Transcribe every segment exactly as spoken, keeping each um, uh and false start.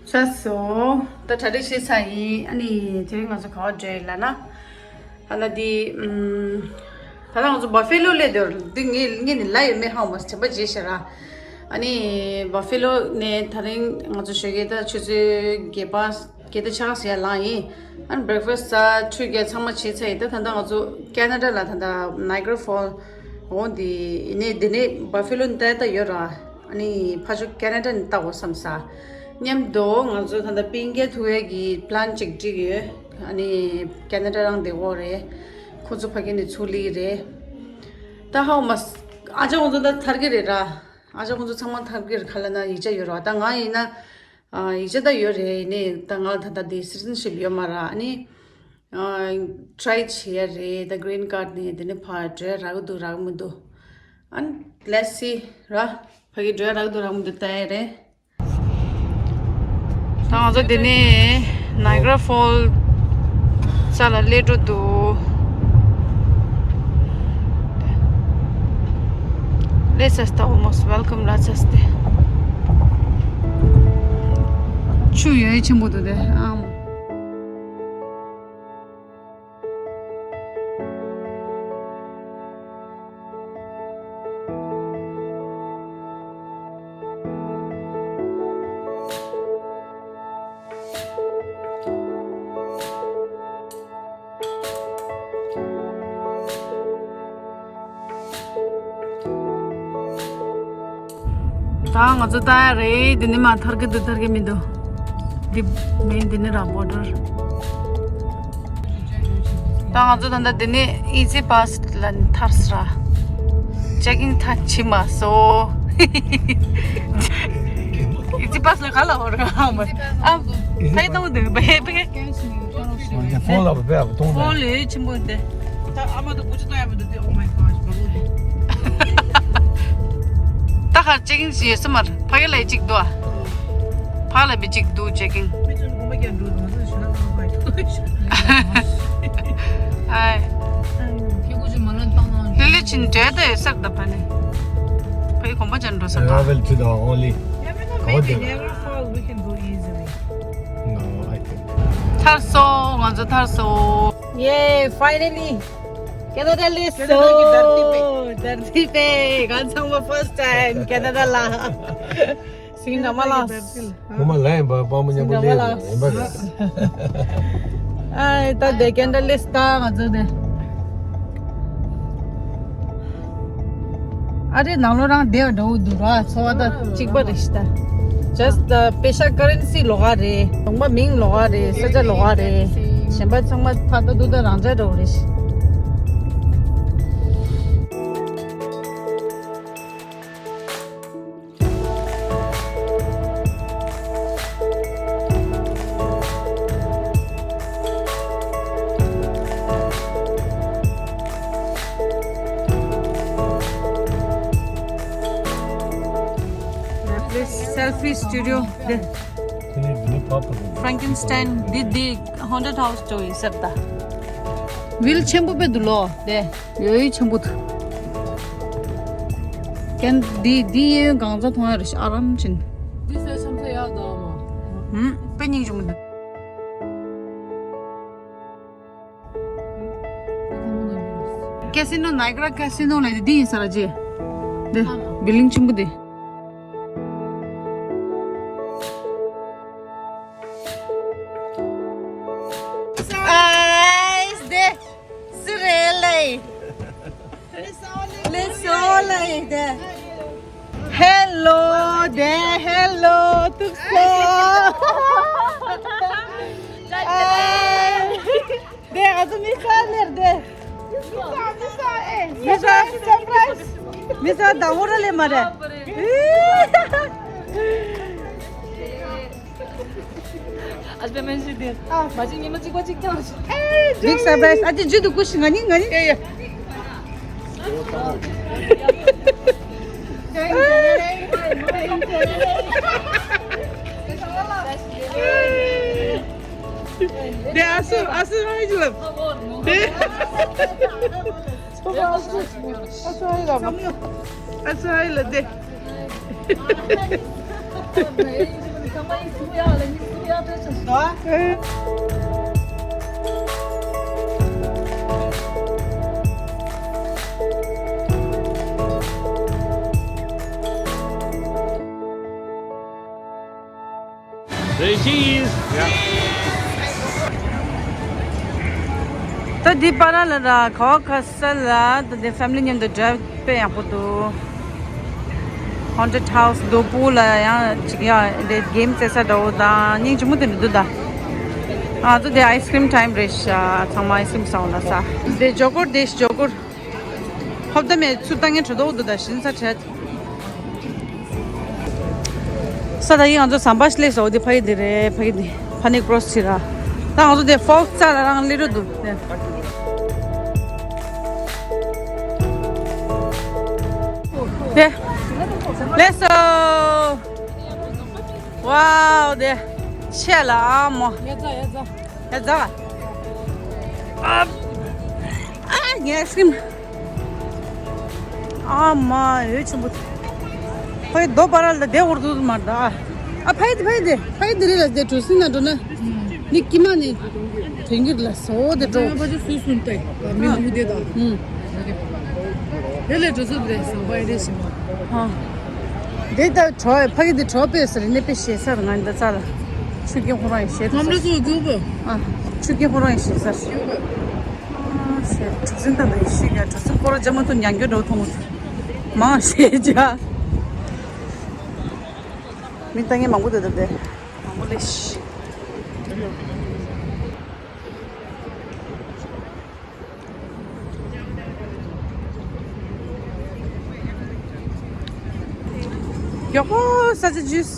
ཚ་སོ། ད་གྲ་སྒྲིག་བྱས་ཚར་ཡིན། ཨ་ནི་དེ་རིང་ང་ཚོ་ག་པར་འགྲོ་ཡིན་ལབ་ན། ད་ལྟ་འདི་ཨམ། ད་ལྟ་ང་ཚོ་Buffalo སླེབས་འདུག་འདི་ངས་ངས་ནི་ལབ་ཡོད་མེད་ཧ་མ་དྲན་པ་བརྗེད་ཤག་ར། ཨ་ནི་Buffalo ནས་དེ་རིང་ང་ཚོ་ཞོགས་ཀས་ད་ཆུ་ཚོད་བརྒྱད་པ་བརྒྱད་དང་ཕྱེད་ཀ་ཟེར་ཡ་ལངས་ཡིན། ཨ་ནི་breakfast ཟ་ཁྲུས་བརྒྱབ་ཚང་མ་བྱས་ཚར་ཡིན། ད་ད་ལྟ་ང་ཚོ་Canada ལ་ད་ལྟ་Niagara Falls འོ་འདི་ཡིན་ནས་འདི་ནས་Buffalo ནས་ད་ལྟ་ཡོད་ར། ཨ་ནི་ཕ་ཆུ་Canada ནས་ལྟ་དགོས་བསམ་ས། མཉམ་དུ་ང་ཚོ་ད་ལྟ་པིན་ཀེ་ཐུ་ཝེ་གི་plan ཅིག་བསྒྲིགས་ཡོད། ཨ་ནི་Canada རང་བསྡད་ཡོད་རེད། ཁོ་ཚོ་ཕ་གི་ནས་ཚུར་སླེབས་རེད། ད་ཧའོ་མ་ཨ་ཅག་ཁོ་ཚོ་ད་ཐར་གི་རེད་ར། ཨ་ཅག་ཁོ་ཚོ་ཚང་མ་ཐར་གི་རེད། ག་ལབ་ན་ཡིག་ཆ་ཡོད་ར། ད་ང་ཡིན་ན་ཨ་ཡིག་ཆ་ད་ཡོད་རེད། ཡིན་ནའི་ད་ང་ད་ལྟ་འདི་citizenship ཡོད་མ་ར། ཨ་ནི། ཊ་རའི་བྱེད་ཡ་རེད། ད་green card ནས་དེ་ནས་ཕར་འགྲོ་ཡ་རག་གི་འདུག་རག་གི་མི་འདུག་ཨ་let's see ར། ཕ་གི་འགྲོ་ཡ་རག་གི་འདུག་རག་གི་མི་འདུག་ལྟ་ཡ་རེད། ད་ང་ཚོ་དེ་ནས་Niagara Falls ས་ལ་སླེབས་འགྲོ་འདུག Let's just almost welcome ལ་just ཆུ་ཡོད་ཆེན་པོ་འདུག་དེ་ཨང་། ད་ང་ཚོ་ལྟ་ཡ་རེད། འདི་ནས་མར་ཐར་གི་འདུག་ཐར་གི་མི་འདུག་འདི་མིན་འདི་ནས་ར་border། ད་ང་ཚོ་ད་ལྟ་འདི་ནས་Easy Pass ལ་ཐར་སོང་ར། Checking ཐག་བྱས་མ་སོང་། Easy Pass ལ་ག་ལ་འོ་ར་ཨ་མ། ཕའི་ཏོང་འདི་བེ་བེ། འདི་ཕོན་ལ་བེ་བེ་ཏོང་ཕོན་ལ་ཆེན་པོ་འདི། ད་ཨ་མ་དང་བུ་ཆུ་ཏོ་ཡ་མི་འདུག་དེ། Oh my gosh། མ་ལོ་དེ། ད་ཁར་checking ཞིག་ཡོད་ས་མ་རེད། ཕ་གི་ལ་གཅིག་འདུག་ཨ། ཕ་ལ་བི་གཅིག་འདུག checking། མི་ཚོས་གོམ་པ་རྒྱག་འགྲོ་འདུག་ང་ཚོས་ཞུ་ན་ང་ཚོ་ཕ་གི་འདུག་ཨའི། ཁྱེད་ཀུ་ཅི་མ་ལན་བཏང་ན། ལི་ལི་ཆིན་འབྲེལ་ད་ཡོད་སར་ད་ཕ་ནི། ཕ་གི་གོམ་པ་རྒྱག་འགྲོ་སར་ད། Travel to the only. Yeah, maybe Niagara Falls we can go easily. No, I think. ཐར་སོང་། ང་ཚོ་ཐར་སོང་། Yay, finally. Canada སླེབས་སོང་། धरती पे ང་ཚང་མ་first time Canada ལ། སིང་ཌ་མ་ལ། ཁོ་མ་ལ་ཡིན་པ་དཔའ་མོ་མཉམ་པོ་སླེབས་ཡིན་པ་རེད། ཨ་ད་དེ་Canada སླེབས་ད་ང་ཚོ་དེ། ཨ་རེ་ནང་ལོ་རང་བདེ་བ་འདྲ་བོ་འདུག་ར། འཚོ་བ་ད་གཅིག་པ་རེད་ཤི་ད། Just the པེ་ཤ་currency ལོགས་ཀ་རེད། གྲོང་པ་མིང་ལོགས་ཀ་རེད། ས་ཆ་ལོགས་ཀ་རེད། གཞན་པ་ཚང་མ་ཕ་ད་དུ་ད་རང་འཇགས་འདྲ་བོ་རེད་ཤི། This selfie studio. Frankenstein འདི་འདི་haunted house ཅོ་ཡིན་ཟེར་ད། བིལ་ཆེན་པོ་པེ་འདུག་ལོ་དེ། ཡོད་ཡོད་ཆེན་པོ་འདུག་ཀན་འདི་འདི་གཡས་གཡོན་གང་ཚ་མཐོང་ཡ་རེད་ཤག་ཨ་རམ་ཆེན། འདི་ཟེར་ཆམ་ས་ཡག་འདུག་ཨ་མ། ཧུམ་དཔེ་སྙིང་རྗེ་མོ་འདུག Casino, Niagara Casino ལ་འདི་ཡིན་ས་ར་ཅེ། འདི་བིལ་ཌིང་ཆེན་པོ་འདི། ཨའི་སི་དེ་སི་རེད་ལེ། ལེ་སོ་ལེ་དེ། ཧེ་ལོ་དེ་ཧེ་ལོ་ཐུག་སོང་། ཨའི། དེ་ང་ཚོ་མི་ས་ལེར་དེ། མི་ས་མི་ས་ཨེ། མི་ས་surprise། མི་ས་དང་པོ་ར་ལེ་མ་རེད། ཨ་ཅེ་མེན་ཞིག་དེ། ཨ། མ་ཅིག་ཉི་མ་གཅིག་པ་གཅིག་ཀྱང་ཞིག big surprise། ཨ་ཅེ་ཇུ་དུ་ཀུ་ཤི་ང་ནི་ང་ནི། ཨེ་ཡ། དེ་ཨ་སུ་ཨ་སུ་ཧ་ཇི་ལབ། དེ་ཨ་སུ་ཨ་སུ་ཧ་ཇི་ལབ། ཨ་སུ་ཧ་ཇི་ལབ་དེ། Say cheese. ད་འདི་པ་ར་ལ་ར་ག་བ་ག་ས་ལ་ད་འདི་ཕེ་མི་ལི་མཉམ་དུ་ཌ་རའིབ་དཔེ་ཡག་པོ་འདུག Haunted House རྡོ་པོ་ལ་ཡང་ཅིག་ཡ་འདི་གེམ་རྩེ་ས་འདྲ་བོ་དང་སྙིང་རྗེ་མོ་དེ་འདྲ་འདུག་ད། ང་ཚོ་འདི་ཨའི་སི་ཀྲིམ་ཊའིམ་རེད་ཤག་ཚང་མ་ཨའི་སི་ཀྲིམ་ཟ་འོང་ལ་ས། འདི་ཇོ་གུར་འདི་ཇོ་གུར། ཧོབ་ད་མེད་ཚུར་ལྟ་ངན་བྲོ་དོག་འདུག་ད་ཞིམ་ས་བྲལ། ས་ད་ཡིན་ང་ཚོ་ཟམ་པ་ཞིག་སླེབས་སོང་། འདི་ཕ་གི་འདི་རེད། ཕ་གི་འདི་ཕ་ནི་ཀྲོ་སི་ཕྱིན་ར། ད་ང་ཚོ་འདི་ཕོག་རྩ་ལ་རང་སླེབས་འགྲོ་འདུག་དེ། དེ། སླེབས་སོང་། ཝའོ་དེ། ཆེ་ལ་ཨ་མོ། ཡ་ཛ་ཡ་ཛ། ཡ་ཛ། ཨ། ཨ་ངས་སེམས། ཨ་མ་འོད་ཆེན་པོ། ཕ་གི་རྡོ་པ་ར་ལ་དེ་འུར་འུར་མ་རེད་ཨ། ཨ་ཕ་གི་དེ་ཕ་གི་དེ་ཕ་གི་དེ་རེད་ལ་དེ་གྲོ་སིན་ན་འགྲོ་ན། ནི་ཀི་མ་ནི། དེང་གི་ལ་སོ་དེ་འགྲོ། ཕ་ཅི་སུ་སུན་ཏེ། མི་མང་པོ་དེ་དང་། ཨུམ། དེ་ལས་གྲོ་སོ་དེ་ཟམ་པ་ཡི་རེ་ཞིམ་མ། ཨ། དེ་ད་གྲོ་ཕ་གི་དེ་གྲོ་པས་ཟེར་ནི་པས་ཞེ་ས་ར་ང་འདི་ཙ་ལ། ཆུ་རྐྱེན་ཁོ་རང་ཡི་ཞེ་ས། ཨ། ཆུ་རྐྱེན་ཁོ་རང་ཡི་ཞེ་ས། ཨ་ཞེ་གྲོ་སིན་ད་ད་ཡི་ཤི་ག་གྲོ་སིན་ཁོ་རང་རྒྱ་མ་ཐུ་ཉང་གྱོ་འགྲོ་ཐོང་། མང་ཞེ་ཅ། མི་ལྟ་ངན་མང་པོ་འདུག་ད་དེ། མང་པོ་ལེ་ཤི། མགྱོགས་པོ་ས་ཆ་ཇུས།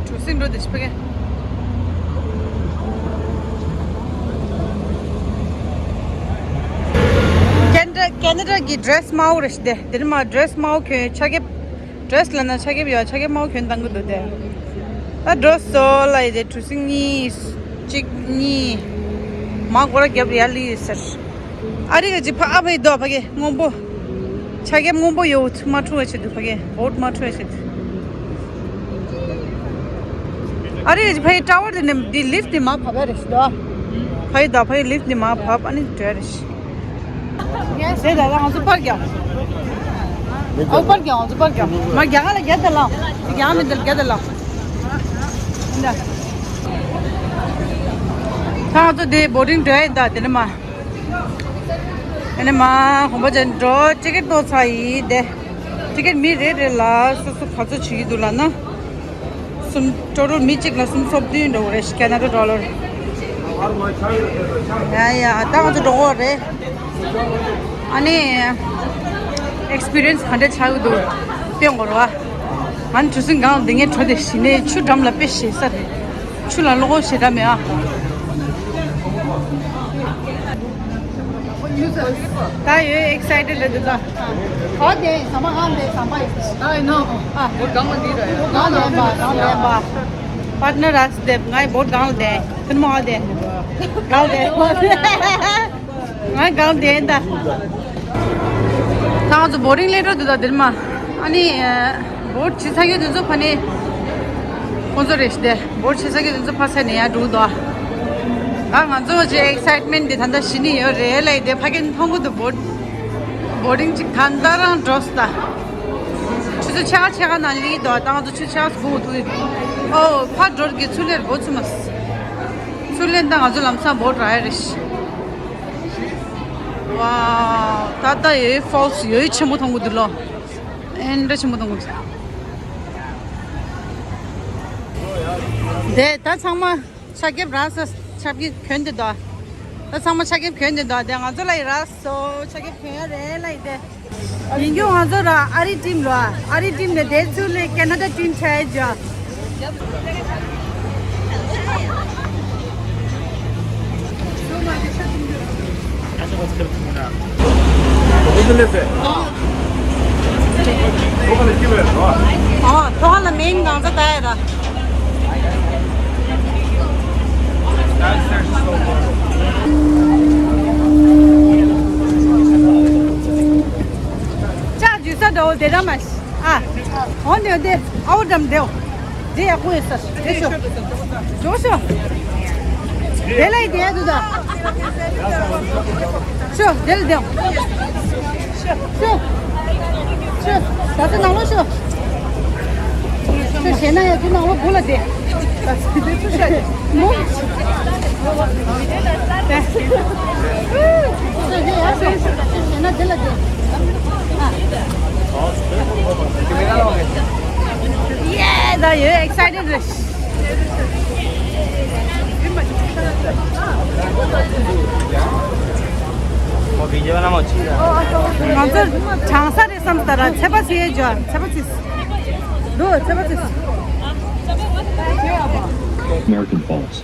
གྲོ་སིན་འགྲོ་དེ་ཕ་གི། ཁེ་ན་ཌ་ཁེ་ན་ཌ་གི་ཌི་རེ་སི་དམར་པོ་རེད་ཤག་དེ། དེ་ནི་མ་ཌི་རེ་སི་དམར་པོ་གྱོན་ཆ་རྐྱེན། ཌི་རེ་སི་ལ་ན་ཆ་རྐྱེན་ཡོད་ཆ་རྐྱེན་དམར་པོ་གྱོན་བཏང་གི་འདུག་དེ། ད་འགྲོ་སོང་ལ་ཡི་དེ་གྲུ་གཟིངས་གཉིས། གཅིག་གཉིས། མ་སྒོ་ར་རྒྱབ་ཡར་ལི་ཡོད་ཟེར། ཨ་རི་ག་ཅིག་ཕ་ཨ་ཕ་ཡི་དོ་ཕ་གི་སྔོན་པོ། ཆ་རྐྱེན་སྔོན་པོ་ཡོད་མ་འཁྲུ་བ་ཆེད་དུ་ཕ་གི་བོ་ཊི་མ་འཁྲུ་བ་ཆེད་དུ། ཨ་རི་ཕ་གི་ཊ་ཝར་དེ་ནས་འདི་ལིཕ་ཊི་དེ་མར་བབས་ཡ་རེད་ཤག་དོ། ཕ་གི་དོ་ཕ་གི་ལིཕ་ཊི་དེ་མར་བབས་ཨ་ནི་འགྲོ་ཡ་རེད་ཤག་དེ་ད་ལ་ང་ཚོ་པར་རྒྱག་ཨོ་པར་རྒྱག་ང་ཚོ་པར་རྒྱག་མ་རྒྱག་ལ་རྒྱག་ད་ལ། རྒྱག་མི་འདུག་རྒྱག་ད་ལ། འདི། ད་ང་ཚོ་དེ་བོ་ཊིང་འགྲོ་ཡ་ཡིན་ད་དེ་ནས་མ། ཨ་ནི་མ་གོམ་པ་ཅན་འགྲོ་ཊི་ཀེ་ཊི་ཏོ་ཚ་ཡི་དེ། ཊི་ཀེ་ཊི་མི་རེ་རེ་ལ་སོ་སོ་ག་ཚོད་བྱེད་ཀྱི་འདུག་ལབ་ན། སུམ་ཊོ་ཊལ་མི་གཅིག་ལ་སུམ་ཅུ་སོ་བདུན་འགྲོ་གི་རེད་ཤག་ཁེ་ན་ཌ་ཌོ་ལར། ཡ་ཡ་ད་ང་ཚོ་འགྲོ་གི་རེད། ཨ་ནི་ཨེག་སི་པི་རི་ཡན་སི་ག་འདྲ་ཆགས་ཀྱི་འདུག་སྟོན་དགོས་རེད་བ། ང་ནི་གྲུ་གཟིངས་སྒང་ལ་འདི་ངས་བྲོ་དེ་གཞི་ནས་ཆུ་འགྲམ་ལ་དཔེ་ཞེད་ས་རེད། ཆུ་ལ་བློ་ཁོག་ཞེ་དྲག་མེད་ཨ། ད་ཡོད་ཨེག་སའི་ཊེཌ་རེད་འདུག་ད། ག་དེ་ཟམ་པ་གང་དེ་ཟམ་པ་ཡིན་ད་ཡིན་ནོ། ཨ་བོ་ཊི་གང་ལ་འདི་ར་ཡ། གང་ལ་ཡིན་པ་གང་ལ་ཡིན་པ། པཱར་ཊི་ནར་ར་སི་དེབ་ངའི་བོ་ཊི་གང་ལ་དེ་ཐུན་མོང་ཨ་དེ་གང་ལ་དེ། ང་གང་དེ་ད། ད་ང་ཚོ་བོ་ཊིང་སླེབས་འགྲོ་འདུག་ད་འདིར་མ། ཨ་ནི་བོ་ཊི་བྱེད་ས་རྒྱུ་དེ་ཚོ་ཕ་ནི། ཁོང་ཚོ་རེད་ཤག་དེ་བོ་ཊི་བྱེད་ས་རྒྱུ་དེ་ཚོ་ཕ་ས་ནས་ཡར་འགྲོ་འདུག་ཨ། ད་ང་ཚོ་ཅིག་ཨེག་སའི་ཊི་མེན་ཊི་དེ་ད་ལྟ་ཞི་ནི་ཡོད་རེད་ལ་ཡི་དེ་ཕ་གི་མཐོང་གི་འདུག་བོ་ཊི། བོ་ཊིང་ཅིག་ད་ལྟ་རང་འགྲོ་སོང་ད། ཆུ་ཚོད་ཕྱེད་ཀ་ཕྱེད་ཀ་ནང་སླེབས་འདུག་ད་ང་ཚོ་ཆུ་ཚོད་ཕྱེད་ཀ་སྒུག་ཐུག་གི་འདུག་ཨོ་ཕར་འགྲོ་གི་ཚུར་སླེབས་འགོ་ཚུགས་མ་སོང་། ཚུར་སླེབས་ད་ང་ཚོ་ལམ་སང་བོ་ཊི་རག་ཡ་རེད་ཤག་ཝའོ། ད་ལྟ་ཡོད་ཕོལ་སི་ཡོད་ཆེན་པོ་མཐོང་གི་འདུག་ལོ། ཨེ་འདྲ་ཆེན་པོ་མཐོང་གི་འདུག་དེ་ད་ཚང་མ་ཆ་རྐྱེན་རག་ས་ཆ་རྐྱེན་གྱོན་དེ་འདུག་ད་ཚང་མ་ཆ་རྐྱེན་གྱོན་དེ་འདུག་དེ་ང་ཚོ་ལ་ཡི་རག་སོང་ཆ་རྐྱེན་གྱོན་ཡ་རེད་ལ་ཡི་དེ། ཡིན་རྒྱུ་ང་ཚོ་ར་ཨ་རི་ཊིམ་ལ་ཨ་རི་ཊིམ་ནས་དེ་ཚུར་ལ་ཁེ་ན་ཌ་ཊིམ་ཆ་ཡ་ཇ། ཨོ་ཐོག་ལ་མིང་གང་ཚ་ད་ཡ་ར། དེ་འདྲ་མ་ཤི། ཨ། འོ་དེ་དེ་ཨའོ་འགྲམ་དེའོ། དེ་ཡག་པོ་ཡོད་ས། དེ་ཤོ། ཇོ་ཤོ། དེ་ལ་ཡི་དེ་ཡ་དུ་ད། ཤོ། དེ་ལ་དེའོ། ཤོ། ཤོ། ཤོ། ད་ཚོ་ནང་ལོགས་ཤོ། ཤོ་ཞེ་ན་ཡ་ཚོ་ནང་ལོགས་སྒུག་ལ་དེ། ད་ཚོ་དེ་ཚོ་ཤོ་དེ། མོ། དེ་ཡ་ཤོ་ཤོ་ཞེ་ན་དེ་ལ་དེ། ཨ། ཡེ། ད་ཡོད་excited རེད། ང་ཚོ་གྲང་ས་རེད་བསམ་ད་ར་ཚད་པ་ཚིག་ཡས་འཇོག་ཚད་པ་ཚིག་འདུག་ཚད་པ་ཚིག American Falls.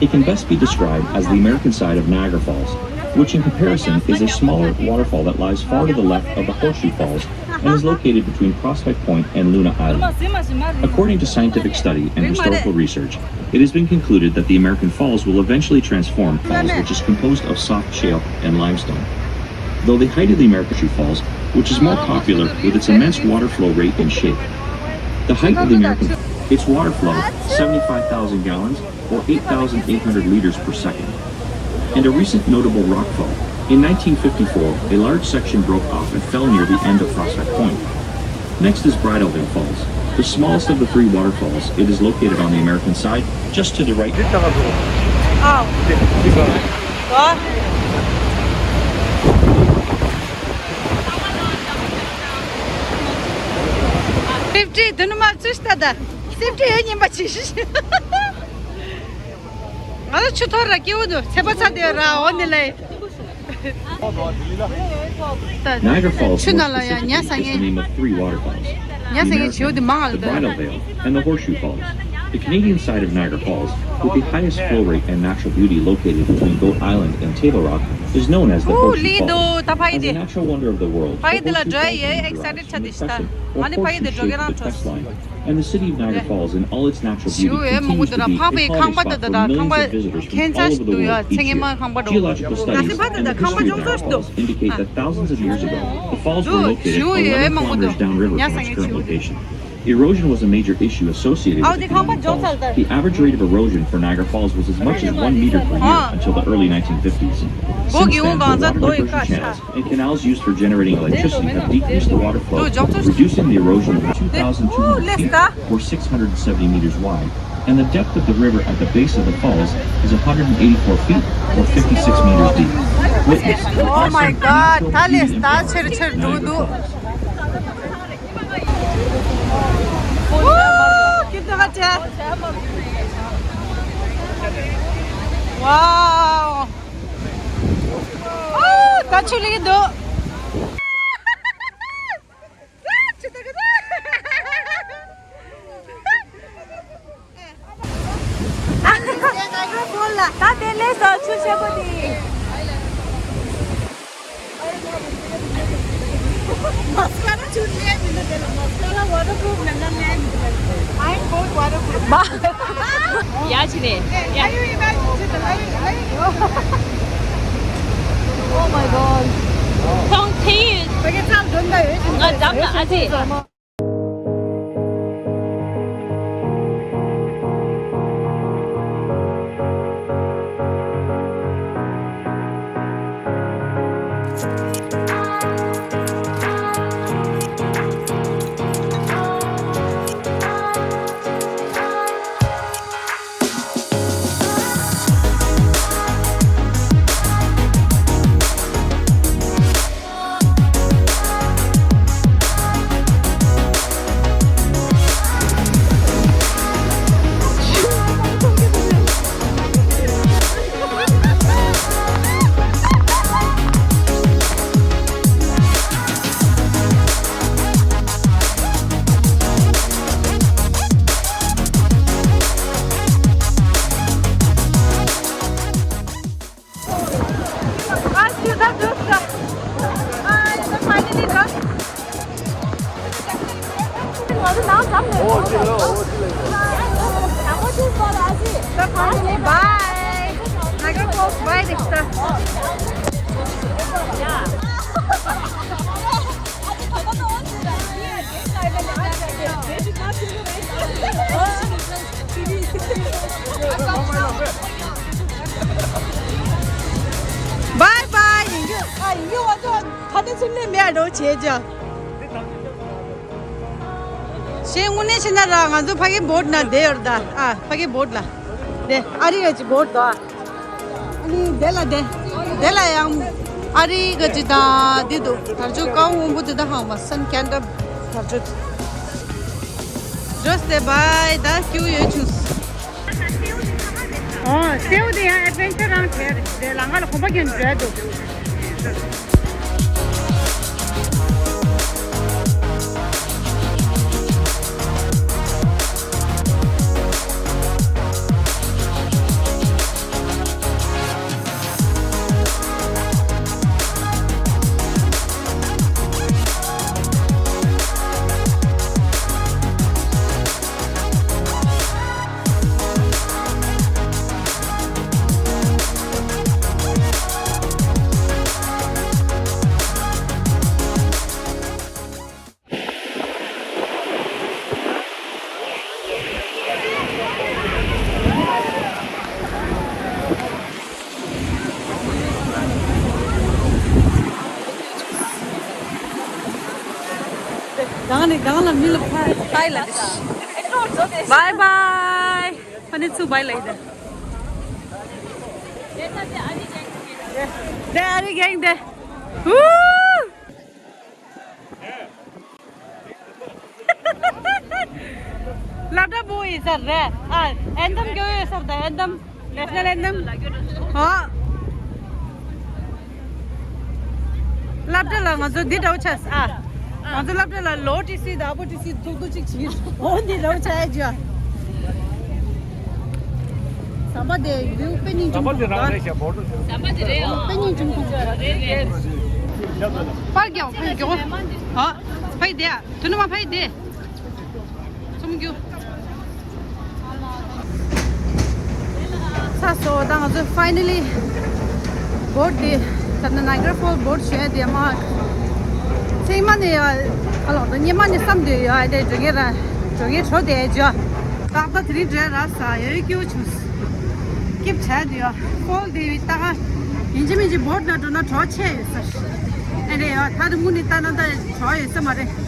It can best be described as the American side of Niagara Falls, which in comparison is a smaller waterfall that lies far to the left of the Horseshoe Falls and is located between Prospect Point and Luna Island. According to scientific study and historical research, it has been concluded that the American Falls will eventually transform falls, which is composed of soft shale and limestone. Though the height of the American Falls, which is more popular with its immense water flow rate and shape. The height of the American, its water flow, seventy-five thousand gallons, or eight thousand eight hundred liters per second. And a recent notable rockfall. In nineteen fifty-four, a large section broke off and fell near the end of Prospect Point. Next is Bridalveil Falls, the smallest of the three waterfalls. It is located on the American side, just to the right. ཨའོ། ཨོ། སེབ་ཊི་དེ་ནི་མ་ཚུད་ལྟ་ད། སེབ་ཊི་ཡོད་ཉིན་པ་ཅི་ཞིག་ང་ལ་ཆུ་ཐོར་ར་སྐྱེ་བོ་འདུག་ཚད་པ་ཚ་དེ་ར་འོ་ནི་ལེ། Niagara Falls, more specifically, is the name of three waterfalls. In America, the Bridal Veil and the Horseshoe Falls. The Canadian side of Niagara Falls, with the highest flow rate and natural beauty located between Goat Island and Table Rock, is known as the Horseshoe Falls. As a natural wonder of the world, the Horseshoe Falls name derives from the crescent or horseshoe shape of the crest line. And the city of Niagara Falls in all its natural beauty continues to be a holiday spot for millions of visitors from all over the world each year. Geological studies and the history of Niagara Falls indicate that thousands of years ago, the falls were located eleven kilometers downriver from its current location. Erosion was a major issue associated with the Canadian Falls. The average rate of erosion for Niagara Falls was as much as one meter per year until the early nineteen fifties. Since then, the water diversion channels and canals used for generating electricity have decreased the water flow, reducing the erosion to two thousand two hundred feet, or six hundred seventy meters wide, and the depth of the river at the base of the falls is one hundred eighty-four feet, or fifty-six meters deep. Witness the awesome natural beauty of Niagara Falls. Wow. ད་ཆུ་ལེགས་འདུག་ད་དེ་ལས་སོ་ཆུ་ཆེ་པོ་དེ། Mascara ཆུ་ལེན་མི་འདུག་དེ་ལ་mascara waterproof མེད་ན་ལེན་མི་འདུག I bought waterproof. ཡ་ཆི་ནས་ཡ། Are you imagine to the light? Oh my god. ཁོང་ཐེ་ཡོད། ང་འགྲམ་ལ་ཨ་ཙི། Bye. Niagara Falls bye. ནས་མེད་འགྲོ་བྱེད་ཅག་ཞེས་དངོས་གནས་བྱས་ན་ར་ང་ཚོ་ཕ་གི་བོད་ན་བསྡད་ཡོད་ད། ཨ་ཕ་གི་བོད་ལ་བསྡད། ཨ་རི་ག་ཅི་བོད་ད། ཨ་ནི་དེ་ལ་དེ། དེ་ལ་ཡང་ཨ་རི་ག་ཅི་ད་འདི་འདུག་དར་ལྕོག་ཀ་བ་སྔོན་པོ་དེ་ད་ཧང་བ་སན་ཁན་ཌ་དར་ལྕོག་འགྲོ་སྟེ་བའི་ད་སྐྱུག་ཡོད་ཆུ། ཨོ་སེའུ་དེ་ཡང་ཨེ་ཌི་ཝེན་ཅར་རང་བྱས་རེད། ལམ་ཁ་ལ་གོམ་པ་རྒྱག་འགྲོ་ཡ་འདུག་གང་ནས་གང་ལ་མི་ལ་ཕ་ཕའི་ལ་དེ། བའི་བའི། ཕ་ནི་ཚུ་བའི་ལ་ཡི་དེ། དེ་ཨ་རི་གེང་དེ། ཧུ། སློབ་གྲྭ་པོ་ཡིན་ས་རེད། ཨ་ཨན་ཐམ་སྐྱོར་ཡོད་ས་རེད། ཨན་ཐམ་ནེ་ཤ་ནལ་ཨན་ཐམ། ཧོ། སློབ་གྲྭ་ལ་ང་ཚོ་འདི་འདྲ་བོ་ཆགས་ཨ། ང་ཚོ་སློབ་གྲྭ་ལ་ལོ་ཊི་སི་དང་ཨ་ཕོ་ཊི་སི་ཐུག་ཐུག་ཅིག་བྱིན། འོ་འདི་འདྲ་བོ་ཆགས་ཡ་ཅི་ཨ། ཟམ་པ་དེ་ཡུལ་དཔེ་སྙིང་རྗེ་མོ་འདུག་ཟམ་པ་དེ་རེད། ཨོ། དཔེ་སྙིང་རྗེ་མོ་འདུག་རེད་རེད། པར་རྒྱག་པར་རྒྱག་ཧ། ཕ་ཡི་དེ་ཨ། དུ་ནུ་མ་ཕ་ཡི་དེ། ཚོམ་རྒྱུ། ཚ་སོ་ད་ང་ཚོ་ཕའི་ནལ་ལི་བོཊ་དེ་ད་ནི་ནའི་ག་ར་ཕོལ་བོཊ་བྱས་དེ་མ། ཚེ་མ་ནས་ཡ་ཨ་ལོ་ད་ཉི་མ་ནས་བསམ་དུས་ཡ་དེ་འགྲོ་ངེས་ར་འགྲོ་ངེས་གྲོ་དེ་ཇོ། ཏག་ཏག་དེ་རིང་འདྲ་ར་ས་ཡ་ཡོད་སྐྱིད་པོ་བྱུང་། སྐྱིད་བྱས་དུས་ཡ་ཕོལ་དེ་ཡི་ཏག་ཡིན་གཅིག་མིན་གཅིག་བོཊ་ན་འགྲོ་ན་གྲོགས་ཆེ་ཡོད་ས། ཨེ་རེད་ཡ་ད་དེ་མུ་ནས་ལྟ་ན་ད་གྲོགས་ཡོད་ས་མ་རེད།